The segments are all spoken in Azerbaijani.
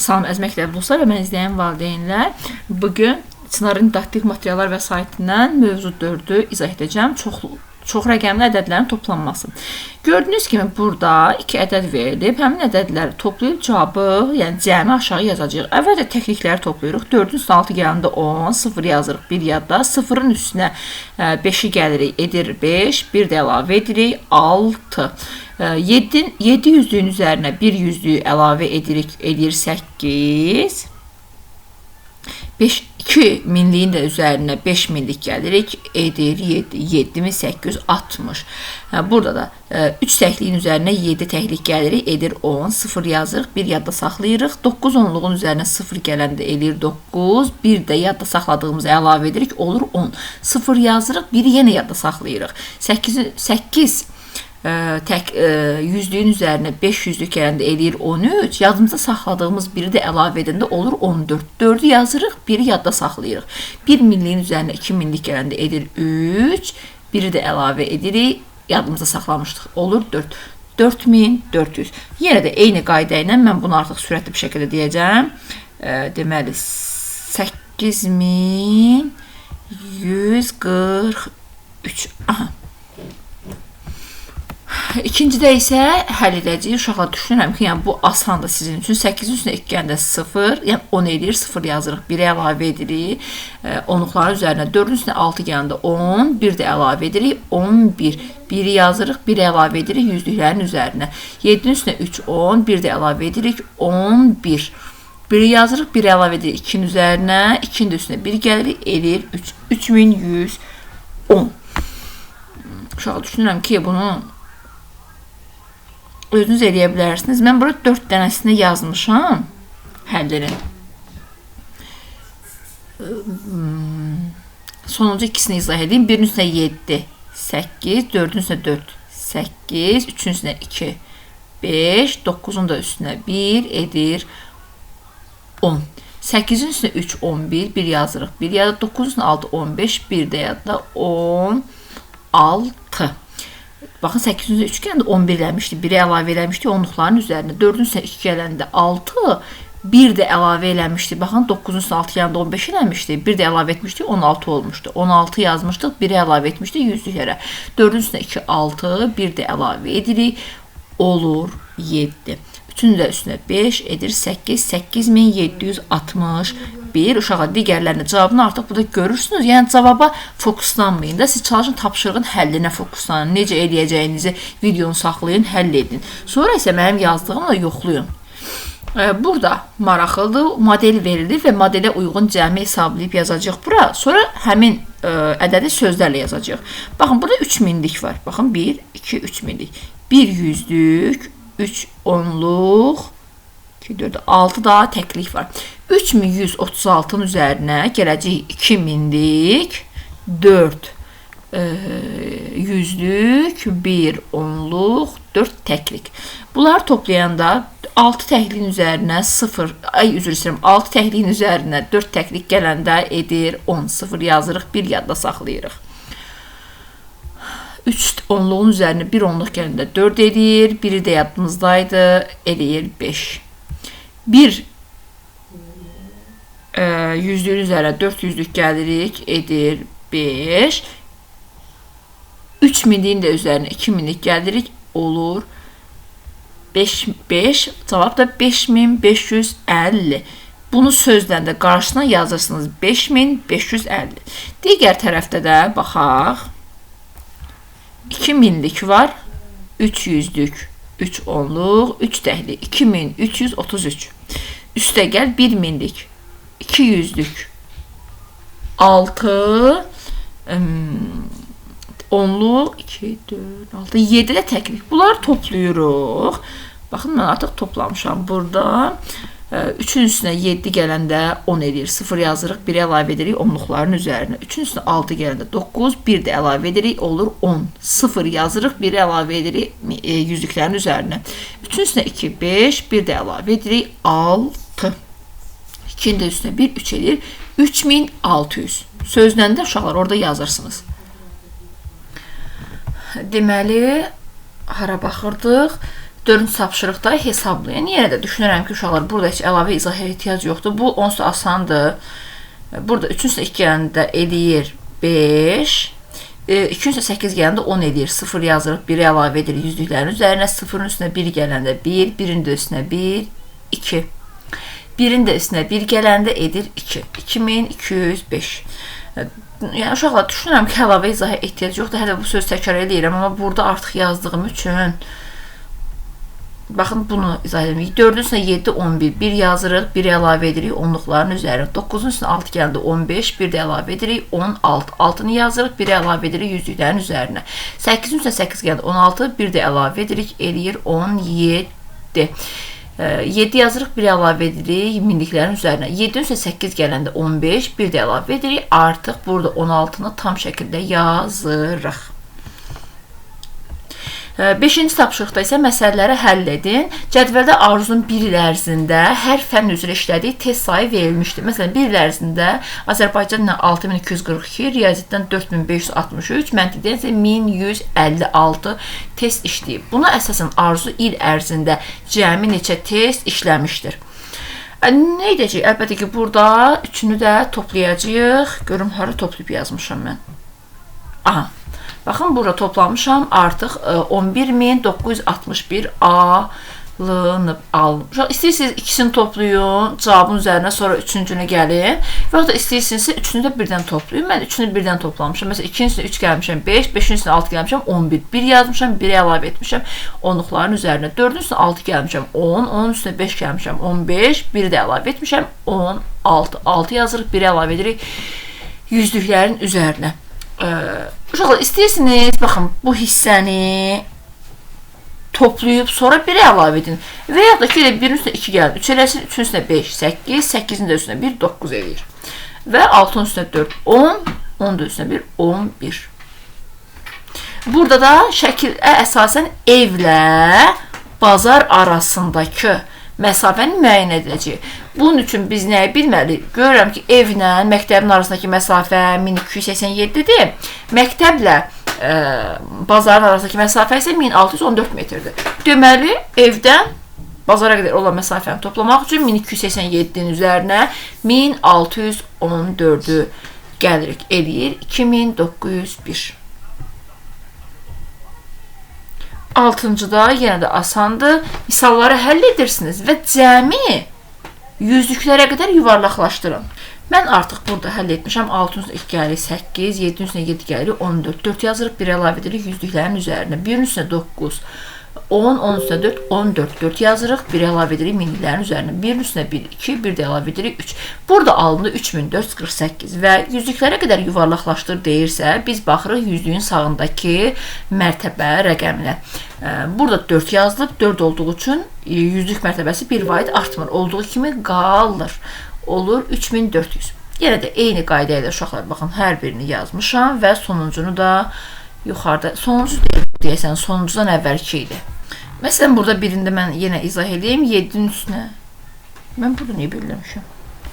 Salam əziz məktəbli dostlar və məni izləyən valideynlər. Bugün Çınarın didaktik materiallar vəsaitindən mövzu 4-ü izah edəcəm. Çox rəqəmli ədədlərin toplanması. Gördüyünüz kimi burada 2 ədəd verilib. Həmin ədədləri toplayıb cavabı, yəni cəmi aşağı yazacağıq. Əvvəlcə təklikləri toplayırıq. 4-ün üstünə 6 gələndə 10, 0 yazırıq 1 yadda. 0-ın üstünə 5-i gəlirik, edir 5, 1 də əlavə edirik 6. 7 yüzlüyün üzərinə 1 yüzlüyü əlavə edirik, edir 8. 5, 2 minliyin də üzərinə 5 minlik gəlirik, edir 7, 7860. Burada da 3 təkliyin üzərinə 7 təklik gəlirik, edir 10, 0 yazırıq, 1 yadda saxlayırıq. 9 onluğun üzərinə 0 gələndə eləyir 9, 1 də yadda saxladığımızı əlavə edirik, olur 10. 0 yazırıq, 1-i yenə yadda saxlayırıq. 8 yüzlüyün üzərinə 5 yüzlük gələndə eləyir 13, yadımızda saxladığımız biri də əlavə edəndə olur 14. 4-ü yazırıq, 1-i yadda saxlayırıq. 1 minliyin üzərinə 2 minlik gələndə edir 3, 1-i də əlavə edirik, yadımızda saxlamışdıq, olur 4. 4400. Yenə də eyni qayda ilə mən bunu artıq sürətli bir şəkildə deyəcəm. Deməli, 8143. Aha. İkincidə isə həll edəcəyik. Uşaqlar, düşünürəm ki, yəni bu asandır sizin üçün. 8-in üstünə 2 gələndə 0, yəni 10 eləyir, 0 yazırıq, 1-ə əlavə edirik. Onluqların üzərinə 4-ün üstünə 6 gələndə 10, 1 də əlavə edirik, 11. 1-i yazırıq, 1-ə əlavə edirik yüzlüklərin üzərinə. 7-nin üstünə 3, 10, 1 də əlavə edirik, 11. 1-i yazırıq, 1-ə əlavə edirik 2-nin üzərinə, 2-nin də üstünə 1 gəlirik, eləyir 3, 3110. Uşaqlar, düşünürəm ki, bunu özünüz eləyə bilərsiniz. Mən burada 4 dənəsini yazmışam həllini. Sonuncu ikisini izah edeyim. 1-in üstünə 7, 8, 4-ün üstünə 4, 8, 3-ün üstünə 2, 5, 9-un da üstünə 1 edir 10. 8-in üstünə 3, 11, 1 yazırıq. 1 yadda, 9-un üstünə 6, 15, 1 də yadda 16. Baxın, 8-in üstünə 3 gələndə 11 eləmişdi, 1-ə əlavə eləmişdi onluqların üzərinə. 4-ün üstünə 2 gələndə 6, 1 də əlavə eləmişdi. Baxın, 9-un üstünə 6 gələndə 15 eləmişdi, 1 də əlavə etmişdi, 16 olmuşdu. 16 yazmışdıq, 1-ə əlavə etmişdik yüzlüklərə. 4-ün üstünə 2, 6, 1 də əlavə edirik, olur 7. 3-ün də üstünə 5 edir 8, 8761. Uşaqlar, digərlərinin cavabını artıq burada görürsünüz. Yəni cavaba fokuslanmayın da, siz çalışın tapşırığın həllinə fokuslanın. Necə eləyəcəyinizi videonu saxlayın, həll edin. Sonra isə mənim yazdığımla yoxlayın. Burada maraqlıdır, model verilir və modelə uyğun cəmi hesablayıb yazacağıq bura. Sonra həmin ədədi sözlərlə yazacağıq. Baxın, burada 3 minlik var. Baxın, 1, 2, 3 minlik. 1 yüzlük, 3 onluq, 2, 4, 6 da təklik var. 3136-nın üzərinə gələcək 2 minlik, 4 yüzlük, 1 onluq, 4 təklik. Bunları toplayanda 6 təkliyin üzərinə 0, ay üzr istəyirəm, 6 təkliyin üzərinə 4 təklik gələndə edir 10, 0 yazırıq, 1 yadda saxlayırıq. 3 onluğun üzərinə 1 onluq gələndə 4 edir, 1-i də yadımızdaydı, eləyir 5. 1 yüzlüyün üzərinə 4 yüzlük gəlirik, edir 5. 3 minliyin də üzərinə 2 minlik gəlirik, olur 5, 5. Cavab da 5550. Bunu sözlə də qarşısına yazırsınız 5550. Digər tərəfdə də baxaq. 2 minlik var, 3 yüzlük, 3 onluq, 3 təklik, 2333. Üstə gəl 1 minlik, 2 yüzlük, 6 onluq, 2, 4, 6, 7 də təklik. Bunları toplayırıq. Baxın, mən artıq toplamışam burada. 3-ün üstünə 7 gələndə 10 eləyir. 0 yazırıq, 1-ə əlavə edirik onluqların üzərinə. 3-ün üstünə 6 gələndə 9, 1 də əlavə edirik, olur 10. 0 yazırıq, 1-ə əlavə edirik yüzlüklərin üzərinə. 3-ün üstünə 2, 5, 1 də əlavə edirik, 6. 2-nin də üstünə 1, 3 eləyir. 3600. Sözlə də uşaqlar orada yazırsınız. Deməli, hara baxırdıq? Dördüncü tapşırıqda hesablayın. Yenə də düşünürəm ki, uşaqlar, burada heç əlavə izaha ehtiyac yoxdur. Bu onsuz da asandır. Burada 3-ün üstünə 2 gələndə eləyir 5. 2-nin üstünə 8 gələndə 10 eləyir. 0 yazırıq, 1-i əlavə edirik yüzlüklərin üzərinə. 0-ın üstünə 1 gələndə 1, 1-in də üstünə 1, 2. 1-in də üstünə 1 gələndə edir 2. 2205. Yəni, uşaqlar, düşünürəm ki, əlavə izaha ehtiyac yoxdur. Hələ bu sözü təkrar eləyirəm, amma burada artıq yazdığım üçün baxın, bunu izah edim. 4-ün üstünə 7, 11. 1 yazırıq, 1 əlavə edirik onluqların üzərinə. 9-un üstünə 6 gələndə 15, 1 də əlavə edirik 16. 6-nı yazırıq, 1 əlavə edirik yüzlüklərin üzərinə. 8-in üstünə 8 gələndə 16, 1 də əlavə edirik, eləyir 17. 7 yazırıq, 1 əlavə edirik minliklərin üzərinə. 7-in üstünə 8 gələndə 15, 1 də əlavə edirik. Artıq burada 16-nı tam şəkildə yazırıq. 5-ci tapşırıqda isə məsələləri həll edin. Cədvəldə Arzunun bir il ərzində hər fənn üzrə işlədiyi test sayı verilmişdir. Məsələn, bir il ərzində Azərbaycanla 6242, riyaziyyatdan 4563, məntiqdən isə 1156 test işləyib. Buna əsasən Arzu il ərzində cəmi neçə test işləmişdir? Nə edəcəyik? Əlbəttə ki, burada üçünü də toplayacağıq. Görüm, hara toplayıb yazmışam mən. Aha. Baxın, burada toplamışam, artıq 11.961 alınıb, alınıb. İstəyirsiniz ikisini toplayın, cavabın üzərinə, sonra üçüncünü gəlin. Və ya da istəyirsinizsə üçünü də birdən toplayın. Mən üçünü birdən toplamışam. Məsələn, 2-nin üstünə 3 gəlmişəm, 5, 5-in üstünə 6 gəlmişəm, 11. 1 yazmışam, 1-i əlavə etmişəm onluqların üzərinə. 4-ün üstünə 6 gəlmişəm, 10, 10-un üstünə 5 gəlmişəm, 15, 1-i də əlavə etmişəm, 16. 6 yazırıq, 1-i əlavə edirik yüzlüklərin üzərinə. Uşaqlar, istəyirsiniz, baxın, bu hissəni toplayıb sonra 1-ə əlavə edin. Və ya da ki, elə 1-in üstünə 2 gəlir, 3 eləsin, 3-ün üstünə 5, 8, 8-in də üstünə 1, 9 eləyir. Və 6-ın üstünə 4, 10, 10 da üstünə 1, 11. Burada da şəkilə əsasən evlə bazar arasındakı məsafənin müəyyən ediləcəyi. Bunun üçün biz nəyi bilməliyik? Görürəm ki, evlə məktəbin arasındakı məsafə 1287-dir. Məktəblə bazarın arasındakı məsafə isə 1614 metrdir. Deməli, evdən bazara qədər olan məsafəni toplamaq üçün 1287-nin üzərinə 1614-ü gəlirik. Eləyir 2901. Altıncıda yenə də asandır. Misalları həll edirsiniz və cəmi yüzlüklərə qədər yuvarlaqlaşdırın. Mən artıq burada həll etmişəm. 6-ın üstünə 2 gəlir 8, 7-nin üstünə 7 gəlir 14. 4 yazırıq, 1 əlavə edirik yüzlüklərin üzərinə. 1-in üstünə 9, 10, 10 üstünə 4, 14. 4 yazırıq, 1 əlavə edirik minliklərin üzərinə. 1-in üstünə 1, 2, 1 də əlavə edirik 3. Burada alındı 3448 və yüzlüklərə qədər yuvarlaqlaşdır deyirsə, biz baxırıq yüzlüyün sağındakı mərtəbə rəqəminə. Burada 4 yazılıb, 4 olduğu üçün yüzlük mərtəbəsi bir vahid artmır. Olduğu kimi qalır. Olur 3400. Yenə də eyni qayda ilə uşaqlar, baxın, hər birini yazmışam və sonuncunu da yuxarıda, sonuncu deyəsən, sonuncudan əvvəlki idi. Məsələn, burada birində mən yenə izah edeyim. 7-nin üstünə, mən burada niyə belirləmişəm?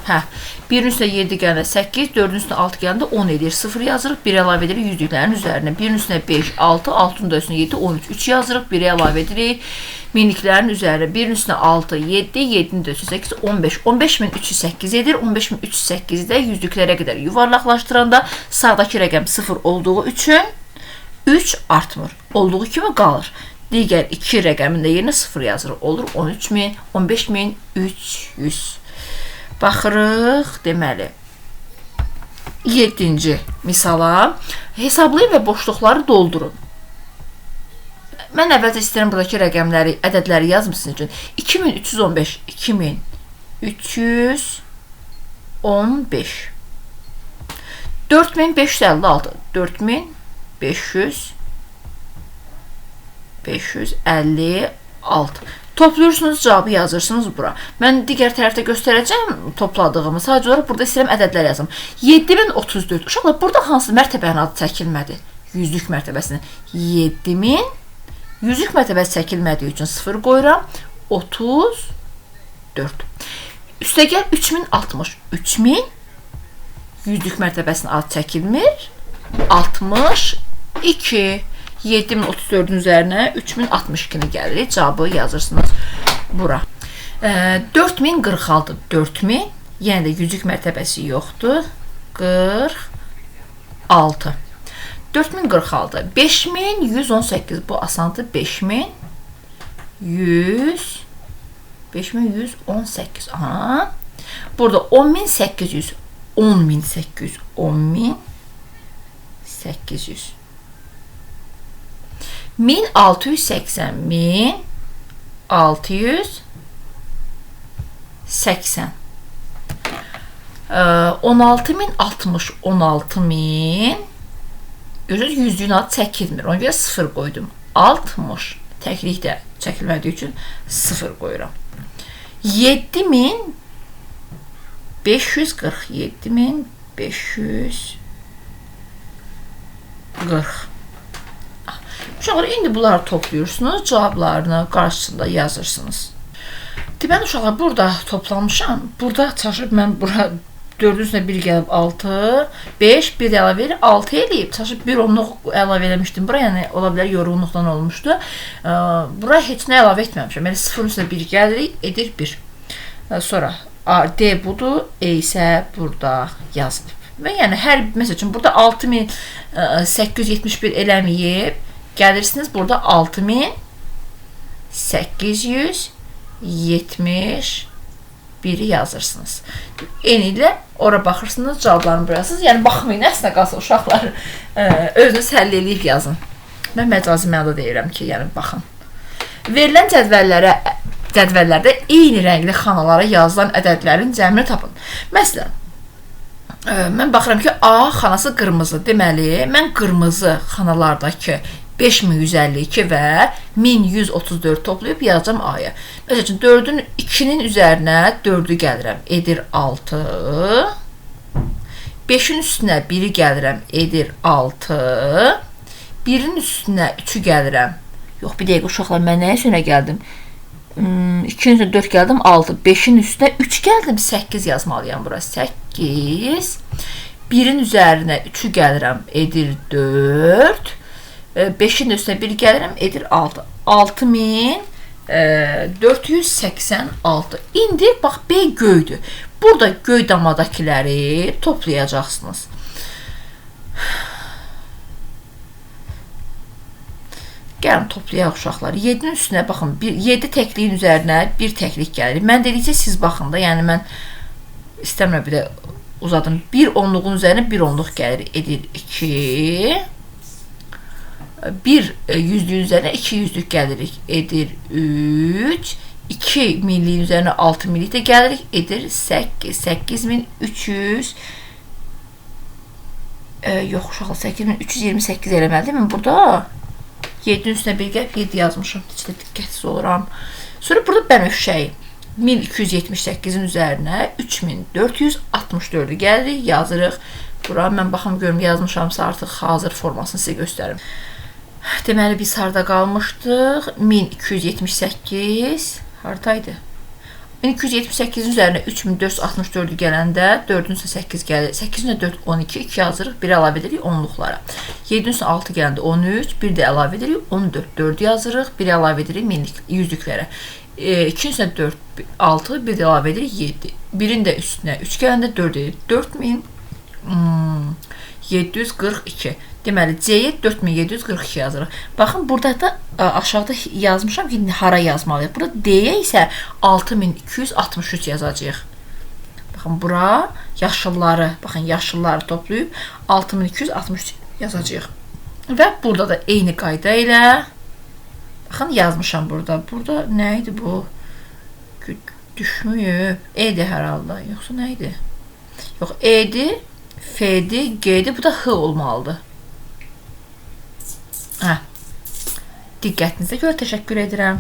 Hə, 1-in üstünə 7 gələndə 8, 4-ün üstünə 6 gələndə 10 edir. 0 yazırıq, 1 əlavə edirik yüzlüklərin üzərinə. 1-in üstünə 5, 6, 6-nın da üstünə 7, 13, 3 yazırıq, 1 əlavə edirik minliklərin üzərinə. 1-in üstünə 6, 7, 7-nin də üstünə 8, 15. 15308 edir. 15308-də yüzlüklərə qədər yuvarlaqlaşdıranda sağdakı rəqəm 0 olduğu üçün 3 artmır. Olduğu kimi qalır. Digər iki rəqəmin də yerinə 0 yazırıq. Olur 13000, 15300. Baxırıq, deməli, 7-ci misala. Hesablayın və boşluqları doldurun. Mən əvvəlcə istəyirəm buradakı rəqəmləri, ədədləri yazım sizin üçün. 2315, 2315, 4556, 4556. Toplayırsınız, cavabı yazırsınız bura. Mən digər tərəfdə göstərəcəm topladığımı. Sadəcə olaraq burada istəyirəm ədədlər yazım. 7034. Uşaqlar, burada hansı mərtəbənin adı çəkilmədi? Yüzlük mərtəbəsinin. 7000 yüzlük mərtəbəsi çəkilmədiyi üçün 0 qoyuram. 34. Üstəgəl 3060. 3000 yüzlük mərtəbəsinin adı çəkilmir. 62. 7034-ün üzərinə 3062-ni gəlirik. Cavabı yazırsınız bura. 4046, 4000, yenə də yüzlük mərtəbəsi yoxdur. 46. 4046, 5118, bu asandır. 5118. Aha. Burada 10800, 10800, 10800. 1680, 1680. 16060, 16000. Görürsünüz, yüzlüyün adı çəkilmir. Ona görə 0 qoydum. 60. Təklik də çəkilmədiyi üçün 0 qoyuram. 7540, 7540. Uşaqlar, indi bunları toplayırsınız, cavablarını qarşısında yazırsınız. Deməli, uşaqlar, burada toplamışam. Burada çaşıb mən bura 4-ün üstünə 1 gəlib 6, 5, 1 də əlavə edir, 6 eləyib. Çaşıb 1 onluq əlavə eləmişdim bura, yəni ola bilər yorğunluqdan olmuşdu. Bura heç nə əlavə etməmişəm. Yəni 0-ın üstünə 1 gəlirik, edir 1. Sonra D budur, E isə burada yazılıb. Və yəni hər, məsəl üçün, burada 6871 eləməyib, gəlirsiniz burada 6871-i yazırsınız. Eyni ilə ora baxırsınız, cavablarını bura yazırsınız. Yəni baxmayın, əslində qalsa uşaqlar özünüz həll eləyib yazın. Mən məcazi mənada deyirəm ki, yəni baxın. Verilən cədvəllərdə eyni rəngli xanalara yazılan ədədlərin cəmini tapın. Məsələn, mən baxıram ki, A xanası qırmızı. Deməli, mən qırmızı xanalardakı 5152 və 1134 toplayıb yazacağam A-ya. Məsəl üçün, 4-ün 2-nin üzərinə 4-ü gəlirəm, edir 6. 5-in üstünə 1-i gəlirəm, edir 6. 1-in üstünə 3-ü gəlirəm. Yox, bir dəqiqə uşaqlar, mən nəyə üstünə gəldim? 2-nin üstünə 4 gəldim, 6. 5-in üstünə 3 gəldim, 8 yazmalıyam bura. 8. 1-in üzərinə 3-ü gəlirəm, edir 4. 5-in üstünə 1 gəlirəm, edir 6. 6486. İndi bax, B göydür. Burada göy damadakıları toplayacaqsınız. Gəlin toplayaq uşaqlar. 7-nin üstünə baxın, 7 təkliyin üzərinə 1 təklik gəlir. Mən dedikcə siz baxın da, yəni mən istəmirəm bir də uzadım. 1 onluğun üzərinə 1 onluq gəlir, edir 2. 1 yüzlüyün üzərinə 2 yüzlük gəlirik, edir 3. 2 milliyin üzərinə 6 millik də gəlirik, edir 8. 8300. Yox uşaqlar, 8328 eləməlidir. Mən burada 7-nin üstünə 1 gəlib 7 yazmışam. Heç də diqqətsiz oluram. Sonra burada bənövşəyi 1278-in üzərinə 3464-ü gəlirik, yazırıq. Bura mən baxım görüm yazmışamsa artıq hazır formasını sizə göstərim. Deməli biz harda qalmışdıq? 1278 haradaydı? 1278-in üzərinə 3464-ü gələndə 4-ün üstünə 8 gəlir. 8-in üstünə 4, 12, 2 yazırıq, 1 əlavə edirik onluqlara. 7-nin üstünə 6 gələndə 13, 1 də əlavə edirik 14, 4 yazırıq, 1 əlavə edirik minlik, yüzlüklərə. 2-nin üstünə 4, 6, 1 də əlavə edirik 7. 1-in də üstünə 3 gələndə 4 edir. 4742. Deməli, C-yə 4742 yazırıq. Baxın, burada da aşağıda yazmışam ki, hara yazmalıyıq. Burada D-yə isə 6263 yazacağıq. Baxın, bura yaşılları, baxın, yaşılları toplayıb 6263 yazacağıq. Və burada da eyni qayda ilə, baxın, yazmışam burada. Burada nə idi bu? Düşməyib. E-dir hər halda. Yoxsa nə idi? Yox, E-dir, F-dir, G-dir. Bu da H olmalıdır. Hə. Diqqətinizə görə təşəkkür edirəm.